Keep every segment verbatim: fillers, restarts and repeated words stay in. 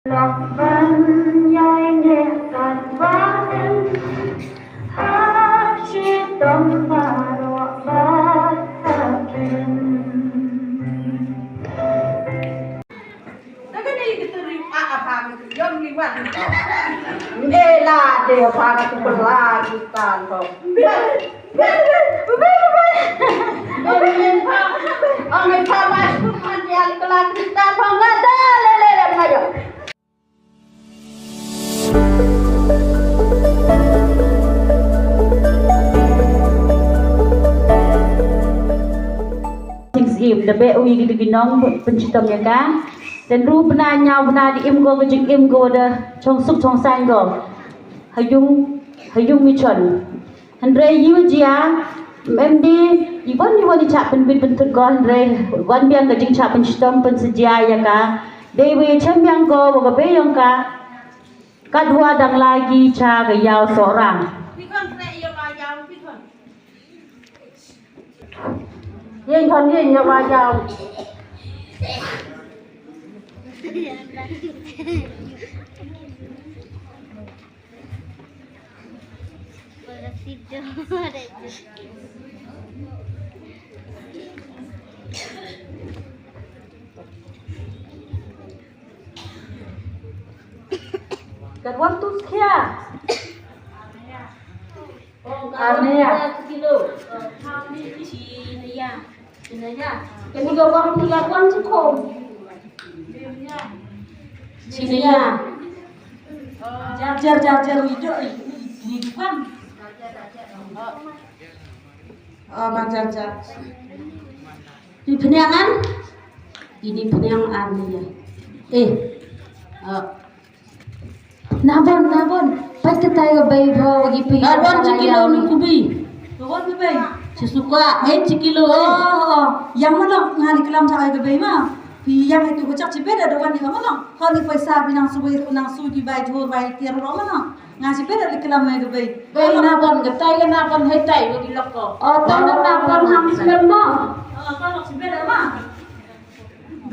Lok ban ïai neh kat ba em, ha shitom baroh ba em. Dah kena itu ring a apa gitu, jom liwat. Eh, lah, deh, apa gitu, pelagi tan kok. Jingim da beh u ïa ki nong pynshitom ïa ka. Dang ruh bna ñiaw bna da im ko ka jingim ko da chong suk chong saiñ ko. Ha ïung, ha ïung Michon. Hynrei ïa u jia, em dei, i wan i wan i chah pynbit pynthut ko hynrei, wan biang ka jingchah pynshitom pynsajia ïa ka. Dei wei chem biang ko, wa ka bei yong ka. Ka dua dang lagi cha ka ïaw sohrang. Ïeng khon ïeng ïa wa ïaw. Kat wan tu skia. Arnea. Kilo. Chinaya. Chinaya. Kani ga wan tu kat wan tu ko. Chinaya. Jar jar jar jar itu ini kan. Oh, ma jar jar. Di pynïang an? Ini pynïang an ni ya. Eh. Ah. Nabon, nabon. Pat katai ka bei ba wagi pi. Nabon chi kilo ni kubi. Nabon ka bei. Chi suka, eh, chi kilo, eh. Oh, oh. Yang mana nga ni kelam cha ka bei ma. Pi yang itu kocak chi bei da wan ni mana. Kau ni paisa pi nang subai nang suji bai jhur bai tiar ro mana. Nga shi beda li klam me ga bei. Bei na bon ga tai ga na bon hai tai ga di lok ko. O to na na bon ham shi beda mo. O to lok shi beda ma.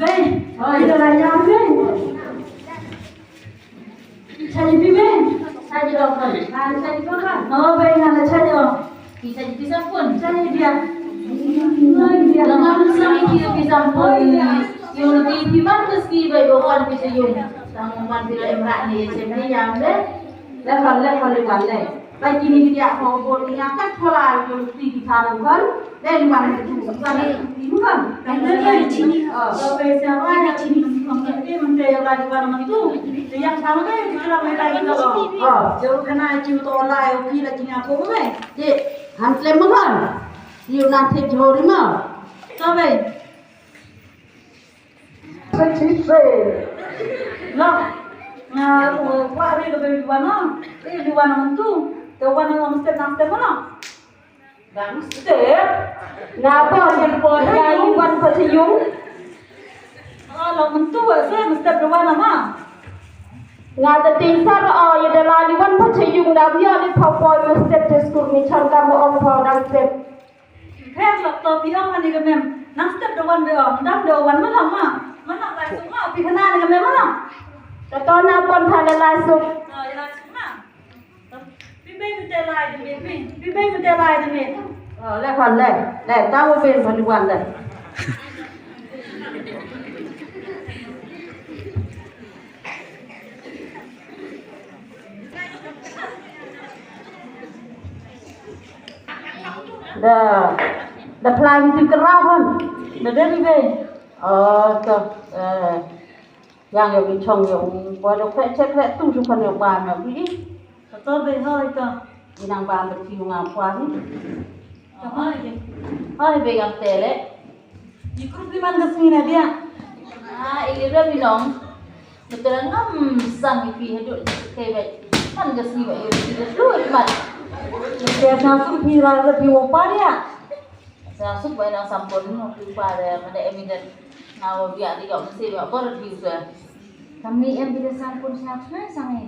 Bei. Oi da la ya bei. Chai pi bei. Chai di lok ko. Na chai di ko ka. O bei na la chai di. Ki chai di sampun. Chai di ya. Chai di ya. La ma sa ki ki sampun. Yung ki pi man ka ski bei bo kan pi sa yung. Tang man pi la em ra ni chai ni ya be. Le khon le khon le wan le. Ba kini ki yak ko ko ni yak kat ko la yo ti ki tha ro khon. Le ni wan le tu wan le tu ni khon. Kan le ni chini. Oh. So pe sa wa ni chini khon ke men te ya la di wan man tu. Te yang sama ke ki la me la ki ko. Oh. Jo kana ki to la yo ki la ki nya ko me. Ye han klem khon. Yo na te jo ri ma. So be. Twenty-three. Lah, nga, uh, kwah ri ka bei Liwana. Eh, Liwana mantu. Te Wana ngam step nang step mana? Nang step. Napa yang kau yang Liwan Patayung? Ah, lo mantu, eh, saya step Liwana ma. Nga ta ting sar, oh, ya da la Liwan Patayung da bia ni pa poi ma step te skur ni chang ka mo ong pa nang step. Pher lok to pi ong ani ka mem. Nang step da wan be ong. Dam da wan ma long ma. Ma long lai suk ma. Pi khana ani ka mem ma long. Ka to na pon pha la lai suk. Oh, ya lai suk ma. Pi bei mete lai de me. Pi bei mete lai de me. Oh, le khon le. Le ta wo ben pha ni wan le. Da, da plan ti kerah hon. Da deri be. Oh, to. Eh, yang yo bi chong yo. Bo do kre che kre tu su kan yo ba na bi. Ka to bei hoi to. I nang ba ba ti nga kwa ni. Ka hoi de. Hoi bei ngam tele. Yi krup ni man ka sngi na dia. Ah, i le ra bi nong. Betul ngam sang i pi hadu kai bai. Man ka sngi bai i pi hadu mat. Dia sa su pi ra ra pi wo pa dia. Sa su bai nang sampun no pi pa dia mana em i dan. Na wo bia di ka mesti ba bor di sa. Kami em bi sampun sa sa sang i.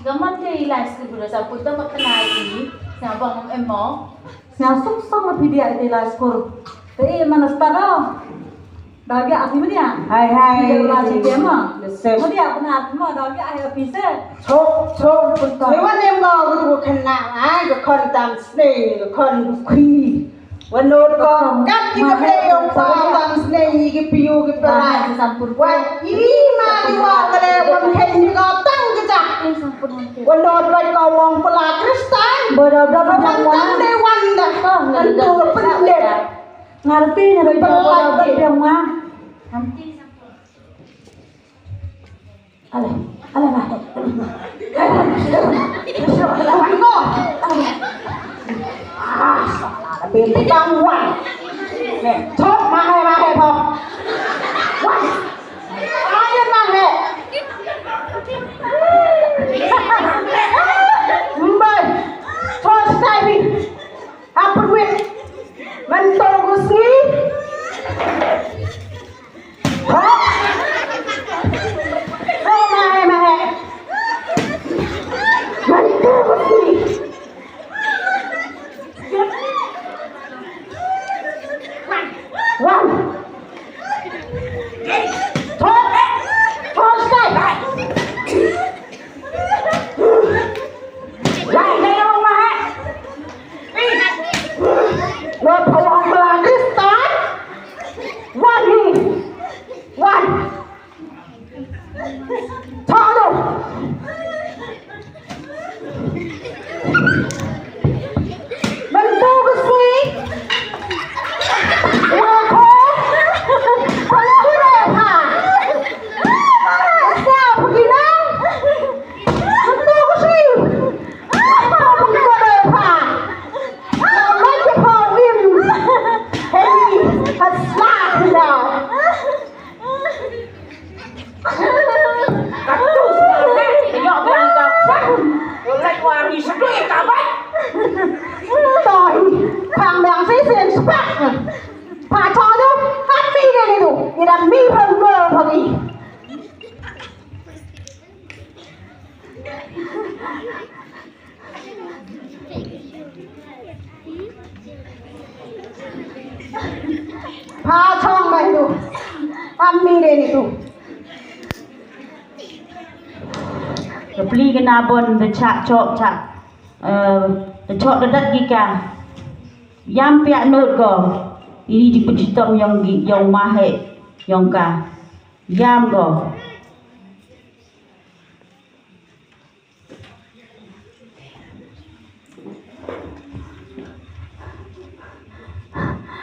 Gaman te i lai skul buda sa puta ka kena i. Sa bang em mo. Sa suk song la pidi ai te lai skul. Te i mana stara. Dagi ati media. Hai, hai. Dia ba si dia ma. Media pernah ma dagi ai officer. Chok, chok, chok. Ni wan nem ga ko tu kena ai ko kon tam snei ko kon kui. Wan not ko kat ki ka ple yong pa tam snei ki piu ki pera. Wan i ma i wa ka le wan hen ni ko tang ki jak. Wan not wan ko wong pela Kristan. Bodo bodo wan tang de wan da. Kan tu pendek. Ngarti ngarti. Pelai. Alah, alah, alah. Ah, salah, tapi petang wan. Nih, chok, mahai, mahai, chok. Wan. Ayo, mahai. Mbai. Chok, stay. Apa duit? Mentol gusi. Hah? Oh, mahe, mahe. Mentol gusi. Wan. Wan. Thok. Thok, stay. Lai, lai, lai, lai. Wa pawang pela Kristan. Wan ni. Wan. Chalo. Bantu ke sini. Wa ko. Kalau boleh ha. Siapa bilang? Bantu ke sini. Pha chong ba hidu. Am mi de ni tu. Ka pli ka Nabon da chak chok chak. Eh, da chok da dat ki ka. Yam piak not ko. Ini di pejitom yong gi, yong mahe, yong ka. Yam ko.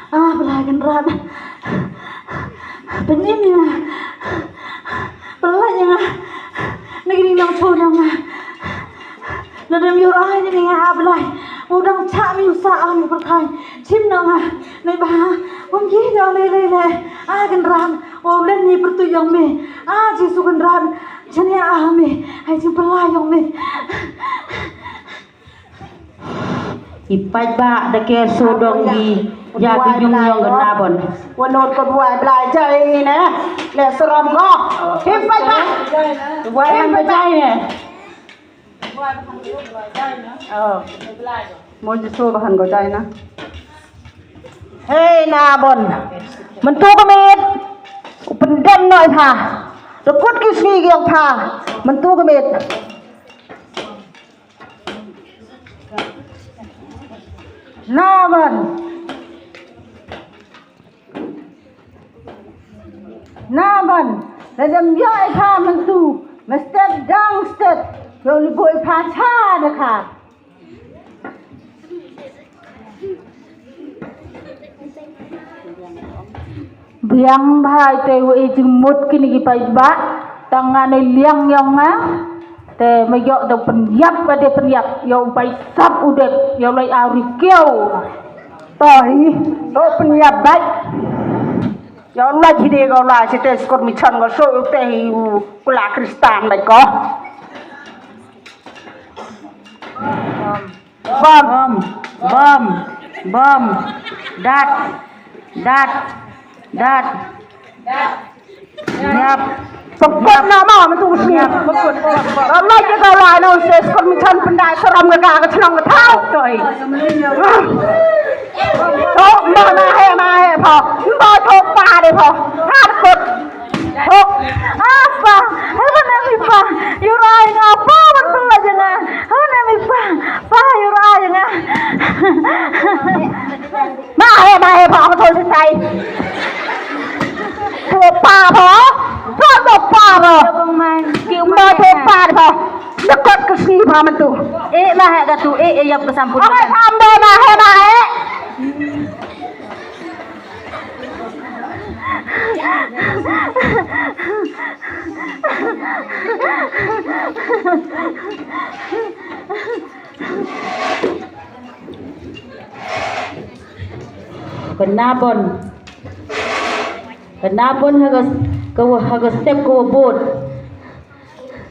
Ah, Blai Kynrad. Pynïap ïa nga. Pynlait ïa nga. Na kine ki nongshun jong nga. Lada ym ïoh ai ïa nga, ah Blai. U dang chah mi u sah ha u pyrthai. Shim noh nga. Nai ba. Ym ïoh lei lei lei. Ah Kynrad. Wa u len ïa pyrtuit jong me. Ah Jisu Kynrad. Shaniah ah me. Hai jingpynlait jong me. I paidbah da ker sawdong ki ïa ki jingmut jong ka Nabon. Wa not ko duwai Blai jai ne. Le serom ko. Him paidbah. Duwai han ba jai ne. Oh. Mo Jisu ba han ko jai na. Hei Nabon. Mynta ka miet. U pyndem noh ïa pha. Da kut ki sngi ki ong pha. Mynta ka miet. Nabon. Nabon. Lada ym ïoh ïa pha mynta. Mestep dang step. Ïoh li boi pha cha da kha. Biang bha ite u e jingmut kine ki paidbah, tang nga ne liang yong nga, te me ïoh da pynïap ka de pynïap, ïoh bai sap u de, ïoh lai au ri kiau. To hi, to pynïap bai. Ïoh lai hi de ko la, si te skor mi chan ko so u te hi u kula Kristan bai ko. Bom. Bom. Bom. Bom. Dat. Dat. Dat. Yap. Pekut nama mentu sini. Yap. Pekut. Allah kita lah no ses kon mencan pendai seram ke ka ke cenang ke tau. Toi. Tok mana he mana he pa. Mbak tok pa. Dei pha, ngan kut. Hok. Apa? Haba na mi pa. Ïura ïa nga pa ban pynlait ïa nga. Haba na mi pa. Pa ïura ïa nga. Ma he, ma he, pa ma thon sai. To pa pha. Pa to pa pha. Ma to pa pha. Dekot ke sini pha mentu. Eh, ma he ka tu. Eh, eh, ïa ka sampun. Apa pha ma he, ma he. Ka Nabon. Ka Nabon ha ka, ka wa, ha ka step ka wa bud.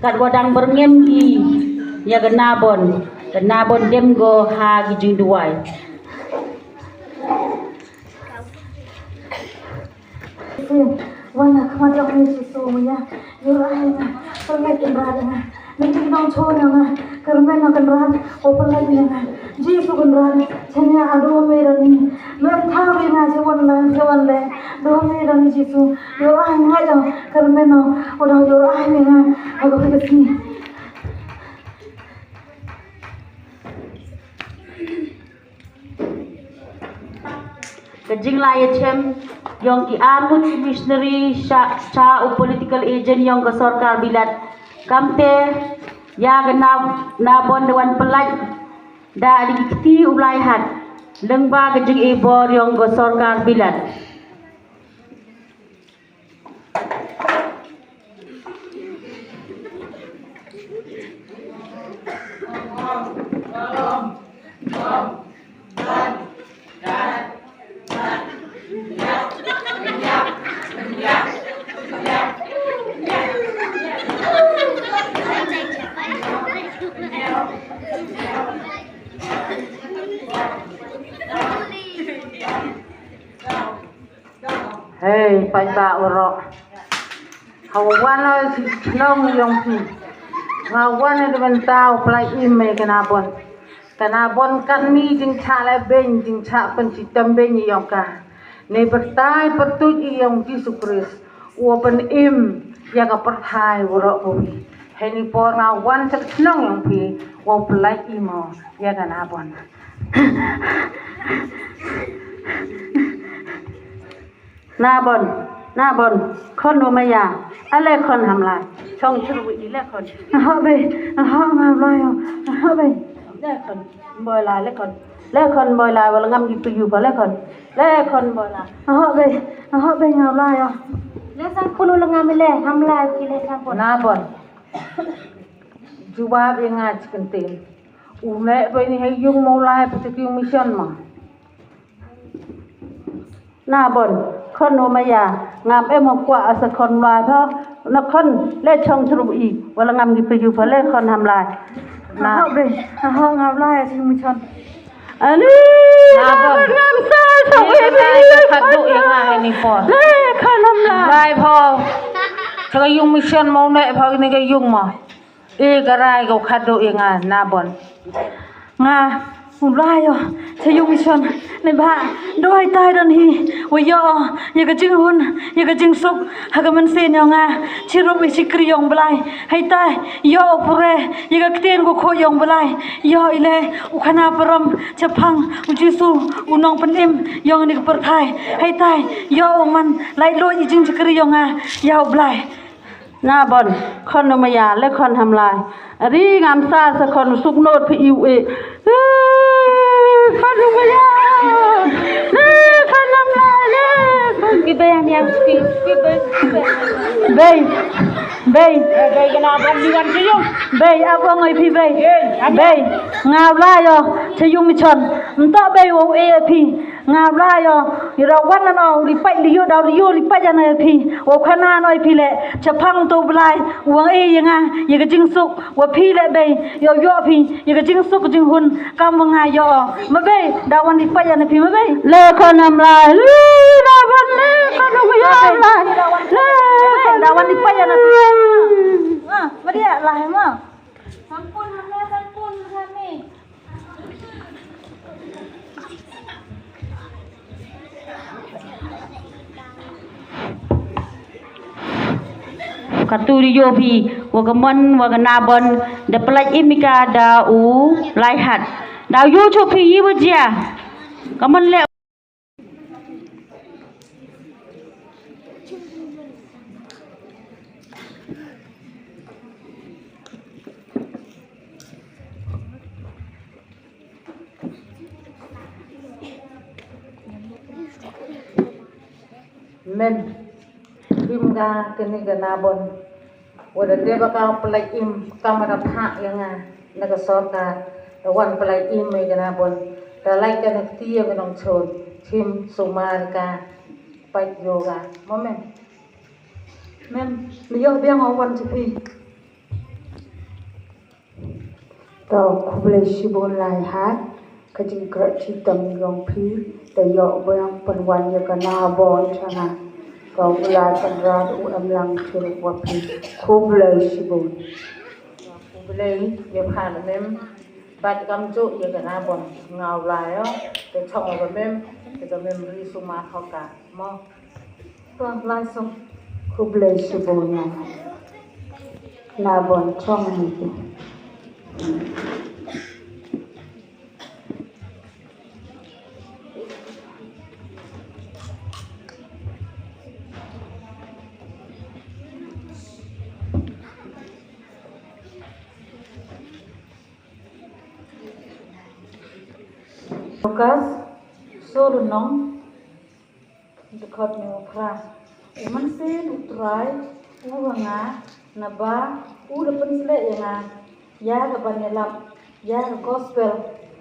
Kat wa dang byrngem ki ïa ka Nabon. Ka Nabon dem ko ha ki jingduwai. Wan ha khmat jong me Jisu, me ïa ïoh ai nga, pynlait Kynrad ïa nga. Lynti nongshun ïa nga, kyrmen na Kynrad, u pynlait ïa nga. Jisu Kynrad, shaniah haduh me rangi. Lem thaw ri nga sha wan lang, sha wan leh. Duh me rangi Jisu, ïoh ai nga ïa, kyrmen na, u dang ïoh ai ïa nga. Ha ka phi ka sngi. Ka jinglai ïachem yong ki arngut ki missionary sha, sha u political agent yong ka sorkar Bilat. Kamte ïa ka Na, Nabon da wan pynlait da ki kti u Laihad lyngba ka jingïabor yong ka sorkar Bilat. Hei, paidbah waroh. Hawa wan la shi shnong yong phi. Nga wan na da bynta u Blai im ïa ka Nabon. Ka Nabon kan ni jingshah leh beiñ, jingshah pynshitom beiñ yong ka. Ne pyrthai pyrtuit yong Jisu Khrist. U pynim ïa ka pyrthai waroh kawi. Hei ni por nga wan sha shnong yong phi. Wa u Blai im ïa ka Nabon. Nabon, Nabon, khon u maya, ale khon hamla, chong churu i le khon. Aho be, aho nga blai, aho be. Le khon, boy la, le khon. Le khon boy la, wala ngam ji piyu ba le khon. Le khon boy la. Aho be, aho be nga blai. Le sang punu le ngam le, hamla ki le sang pun. Nabon. Jubab ïa nga chicken tin. U me boy ni hai yung mo lai pati ki mission ma. Nabon, khon u maya, ngam em kwah asa khon mlai pha, na khon le chong chru i, wala ngam di piyu pha le khon hamlai. Na. Aho be, aho ngam lai asi mi chon. Ani, Nabon. Nabon ngam sa, sa be be. Khadu ïa nga ni por. Le khon hamlai. Lai pha. Sa yung mission mo ne pha ni ka yung ma. E ka rai ko khadu ïa nga Nabon. Nga u lai ïa cha yung mission ne ba do hai tai don hi wa ïa ïa ka jinghun ïa ka jingsuk ha ka mynsiem ïa nga chirup ïa shikri yong Blai hai tai ïa u pure ïa ka ktien ko kho yong Blai ïa ile u khana param chaphang u Jisu u nongpynim yong ni ka pyrthai hai tai ïa u man lai lo ïa jingshikri yong nga ïa u Blai. Nabon, khon u maya, le khon hamlai. Ri ngam sa sa khon suk not phi iu e. Khon u maya. Le khon hamlai, le khon. Ki bei am yang ki, ki bei, ki bei. Bei. Bei. Eh, bei kena ban liwan ki yung. Bei, abang oi phi bei. Eh, am yang. Bei. Ngau la yo, cha yung mi chon. Ntok bei wo e phi. Nga bla yo, ïa da wan na u li pait li yu da li yu li pait na phi. Wa khana noi phi le, chaphang to Blai, wa e ïa nga, ïa ka jingsuk, wa phi le bei, ïa ïa phi, ïa ka jingsuk jinghun, kam wa nga ïa. Ma bei, da wan li pait na phi ma bei. Le khon am lai, le da wan le khon am ya lai. Le da wan li pait na phi. Ah, ma dia lah ma. Sampun, sampun, sampun. Katu ri ïoh phi wa ka mon wa ka Nabon da pynlait im ïa ka da u Laihat. Da u ïoh chuh phi ïa wa jia. Ka mon leh. Mem, im ka kane ka Nabon. Wa da dei ba ka pynlait im, ka ma da phah ïa nga na ka sorkar, da wan pynlait im ïa ka Nabon. Da lait ka na kti ïa ka nongchon, chim sumar ka, pait yoga. Mo mem. Mem, ni ïoh biang wan chi phi. To khublei shibun Laihat, ka jingkyrkhu tam jong phi, da ïoh biang pynwan ïa ka Nabon cha nga. To u Blei pynrad u em lang shuh wa phi. Khublei shibun. Khublei ïa pha mem, bad kam ju ïa ka Nabon nga u Blei ïa, te chong ka mem, te ka mem ri sumar ho ka. Mo. Tuan Blai Song. Khublei shibun ïa nga. Nabon chong ni ki. Lukas, sur nong. Dkhot hynñiewphew phra. U Mynsiem u Trai u ha nga, naba u la pynsleh ïa nga ïa ka ban ïalap ïa ka gospel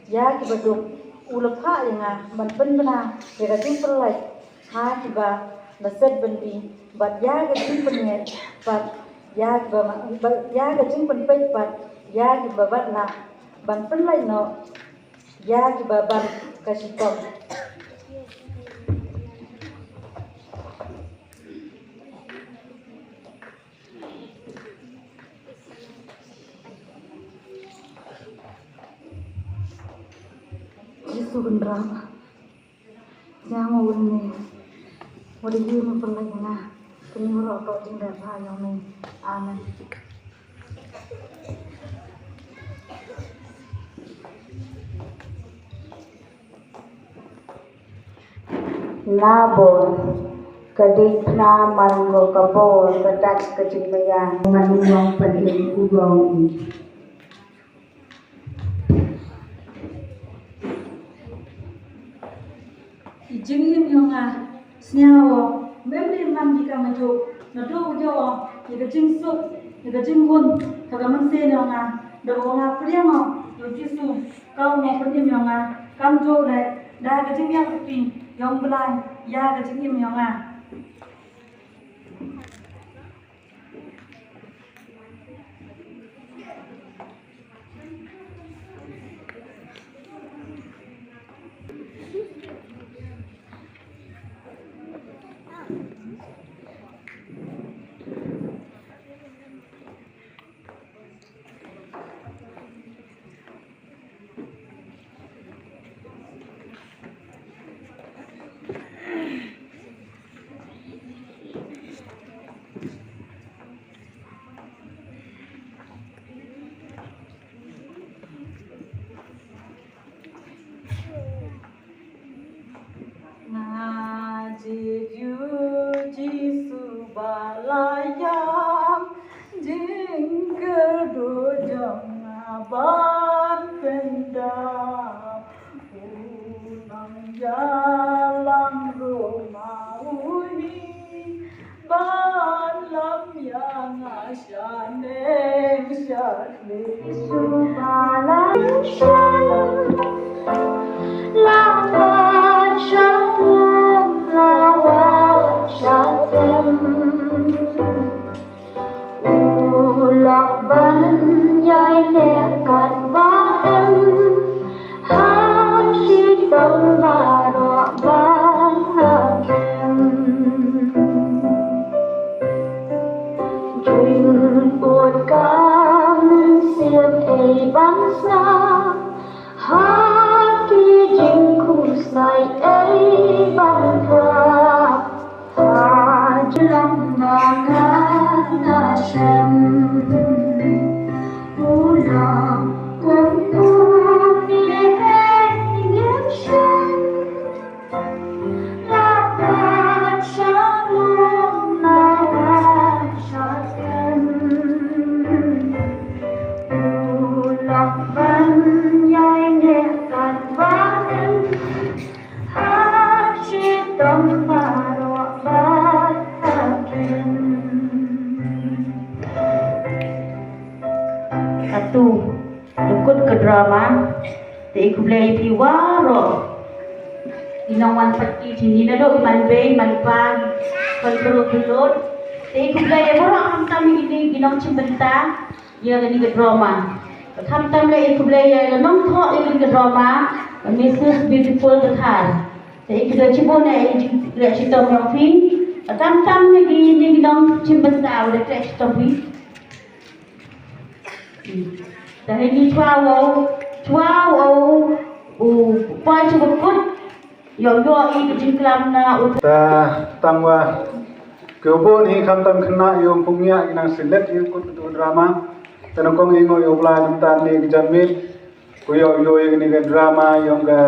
ïa kiba duk. U la phah ïa nga ban pynbna ïa ka jingpynlait ha kiba la set byndi, bad ïa ka jingpynngeit, bad ïa kiba ma-, bad ïa ka jingpynpeit, bad ïa kiba batlah, ban pynlait noh ïa kiba bar ka shitom. Jisu Kynrad, sñiaw mo wun me. Wat ïa me pynlait nga. Kane baroh ka jingleh bha ïong me. Amen. Nabon, ka dei phna man ko ka bor, ka dat ka jingmaya, man u nongpynim u gong i. I jingim yong nga, sñiaw o, mem ri man ki kam ajo, naduh u ïoh o ïa ka jingsuk, ïa ka jinghun ha ka mynsiem yong nga, da ba nga pdiang o ïa u Jisu, ka u nongpynim yong nga, kam ju leh da ka jingïaid kti yong u Blai ïa ka jingim yong nga. Nga jied ïa u Jisu ba la ïam, jingkyrduh jong nga ban pyndap. U nongïalam ruh ma u hi, ban lam ïa nga shaneng shakhlieh. Jisu ba la ïam, la wan sha lum, la wan sha tem. U lok ban ïaineh katba em ha shitom baroh ban ha kem. Jingput ka mynsiem ei ban sah, ha ki jingkhuslai ei ban phah. Ha jinglam ba nga na Khublei ïa phi waroh. Ki nongwan pyrthei jong ngi naduh ki man bei man pa, ki khun bru khun lut. Te khublei ïa waroh khamtam ïa kine ki nongshim bynta ïa kane ka drama. Khamtam leh ïa khublei ïa nongthoh ïa kane ka drama, Missus Beautiful Dkhar. Te ïa ki da shibun ïa ki jingkhreh shitom jong phi. Khamtam ïa kine ki nongshim bynta, u da khreh shitom phi. Te hynrei chwa wow, chwa wow u poi sha ba kut, ïoh ïoh i ka jingklam na u. Ta tang wa ke u bun hi khamtam khynnah ïoh pynïa i nang silet ïoh kut tu drama. Te nang kong i ngo ïoh bla nang ta ni ka janmiet ku ïoh ïoh i ni ka drama ïoh ka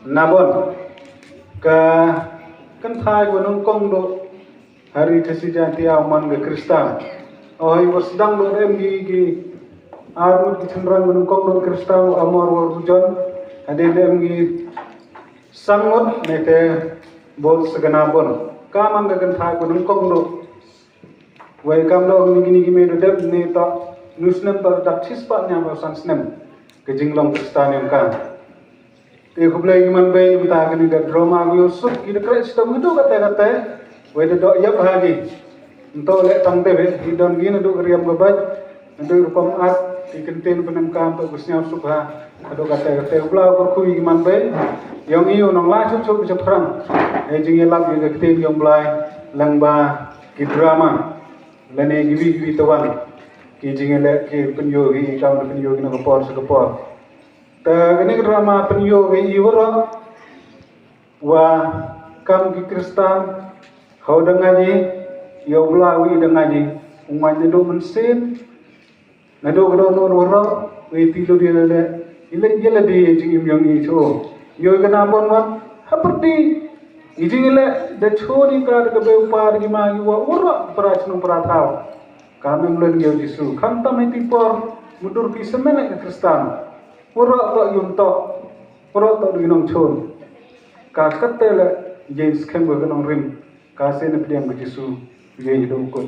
nabon ka kynthai wa nang kong do. Hari Khasi Jaiñtia u man ka Khristan. O hai wa sdang lut em ki ki arngut ki chynrang ba nyngkong lut Khristan, u Amor wa u Jon. Hadien em ki san ngut ne te bun sa ka na bun. Ka man ka kynthai ba nyngkong lut. Wei kam da ong ni ki ni ki me da dep ne to nu snem to da chispah ñiaw ba san snem. Ka jinglong Khristan ïa ka. Te khublei ki man bei mynta kane ka drama ka ïoh suk ki da khreh shitom haduh katei katei. Wei da doh ïap ha ki. Nto leh tang dei ki don ki naduh ka riam ka bait. Naduh rukom at ki kyntien pynemkam to ka sñiaw suk ha. Haduh katei katei u Blai u kyrkhu ïa ki man bei. Ïong i u nong la suk suk ka shaphrang. Ïa jingïalap ïa ka ktien ïong Blai lang ba ki drama. Lane ki wi ki wi tawan. Ki jingïaleh ki pynïoh ki i kam da pynïoh ki na ka por sa ka por. Te kane ka drama pynïoh ka i waroh wa kam ki Khristan ha u dang aji ïa u Blai u i dang aji u ngai naduh mynsiem naduh ka dohnud waroh u i ti lut ïa lade ïa lade ïa lade ïa jingim ïong i shu ïoh ka na bon wan ha pyrdi i jingïaleh da chun i ka da ka bei u pa da ki ma ki wa waroh para chnong para thaw. Ka mem len ïa u Jisu khamtam ha i ti por mudur ki semen ka Khristan. Waroh toh ïum toh, waroh toh dei nongchun. Ka kate le ïeng skhem ka nongrim, ka sien pdiang ka Jisu ïeng dei u kut.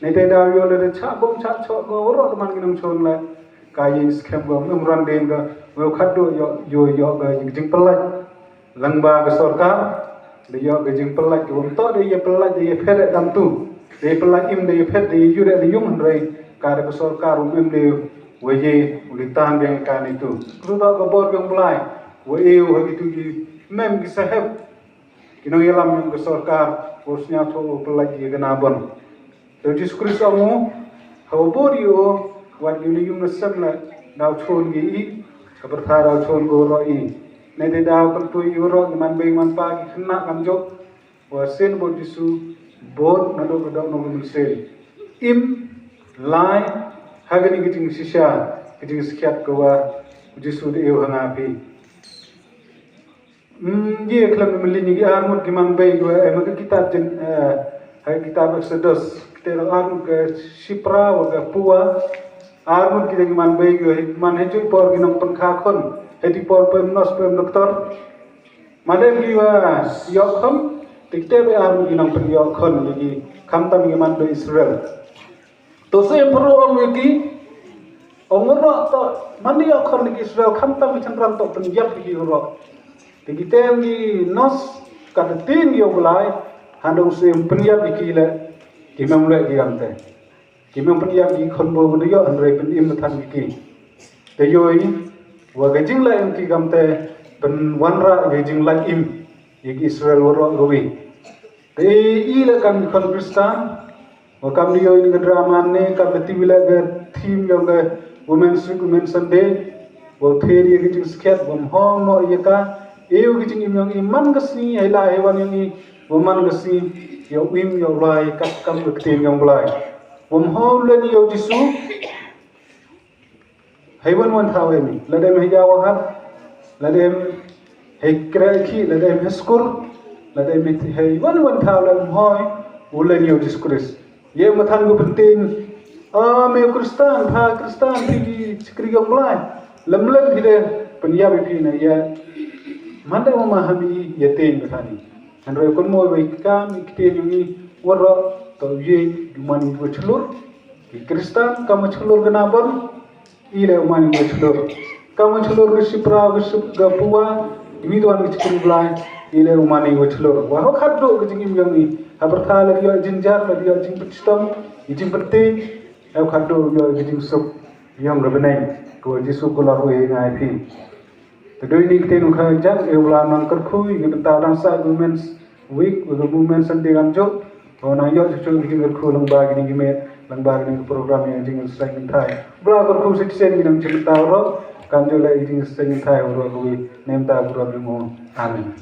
Nei te da ïoh le de cha bom cha chok ko waroh teman ki nongchun le. Ka ïeng skhem ko mem ran den ka, wei khat do ïoh ïoh ïoh ka jingpyllait. Lang ba ka sorkar da ïoh ka jingpyllait ka bym toh da ïa pyllait da ïa phet dam tu da ïa pyllait im da ïa phet da ïa yu da ïa yung hynrei ka da ka sorkar um im da wa ye u li tan biang ka ni tu. Kru da ka bor biang Blai wa e u ha ki tu ki mem ki sahep ki nong ïalam yong ka sorkar wa sñiaw tho u pyllait ïa ka na bon. Te u Jisu Khrist ong u ha u bor ïa u wat ïa u na yung na sem la daw chun ngi i ka pyrtha daw chun ko ro i. Ne te daw kan tu ïa u ro i man bei man pa ki khynnah kam jok wa sen bor Jisu bor na do ka dok no ka mynsiem. Im lai ha ka ni ka jingshisha ka jingskhiat ka wa u Jisu da ïa u ha nga phi. Ngi khlem da mlien ngi armut ki man bei ko em ka kitab jin ha kitab Exodus kita armut ka shipra wa ka pua armut kita ki man bei ko man he jui por ki nong pengkha khon he ti por pem nos pem doktor. Madem ki wa yok khon te kita be armut ki nong pen yok khon ki khamtam ki man bei Israel. To siem Pharao ong ïa ki, ong u Pharao to mandi ïa khon ki Israel khamtam ki chynrang to pynïap ki Pharao. Te ki tem ki nos ka ktien ïa u Blai, hadong siem pynïap ïa ki le ki mem leh ki kamte. Ki mem pynïap ki khon bo ki ïoh hynrei pynim than ïa ki. Te ïoh wa ka jingleh ïa ki kamte pynwanrah ïa ka jingleh im ïa ki Israel waroh ruwi. Te i le kam ki khon Khristan Wa kam dei ïoh ïa ka drama ne kam da T V leh ka theme ïong ka Women's Week, Women's Sunday. Wa thir ïa ka jingskhet wa mhong noh ïa ka. Ïa ka jingim ïong i man ka sngi hei la hei wan ïong i wa man ka sngi ïa u im ïa u lai kat kam ka ktien ïong u Blai. Wa mhong len ïa u Jisu. Hei wan wan thaw em i, lada em hei jaw hat, lada em hei kreh ki, lada em hei skur, lada em hei wan wan thaw lada em hoi, u len ïa u Jisu Khrist. Ïa ma than ku pyntin, a me u Khristan, pha Khristan, phi ki chikri ïong Blai. Lem lem phi de, pynïap ïa phi na ïa. Manda ma ma hami ïa tin ma than i. Hynrei kun mo wei kam i ktien ïong i, waroh, to ïa, du man i wa chlur. Ki Khristan, kam wa chlur ka na bon. I le u man i wa chlur. Ka mon chlur ka shipra ka ship ka puwa. Iwi tuan ka chikin blai. Ile umani wa chlur. Wa hok hat do ka jingim yong i. Habar tha la dio jinjar la dio jingpetstong. I jingpeti. Hok hat do dio ka jingsuk. Yong ka benai. Ko Jisu ko la hui ngai pi. Te doi ni kte nu kha jang e wala nang kerkhu i ki benta dang sa women's week, women's Sunday kam jok. Ko nang yok jok jok ki jingkerkhu lang ba ki ni ki met, lang ba ki ni program yang jing sa ngi thai. Bla kerkhu sik sen ngi nang jing benta ro, kam jok la jing sa ngi thai ro ko i nem ta bro mo. Amen.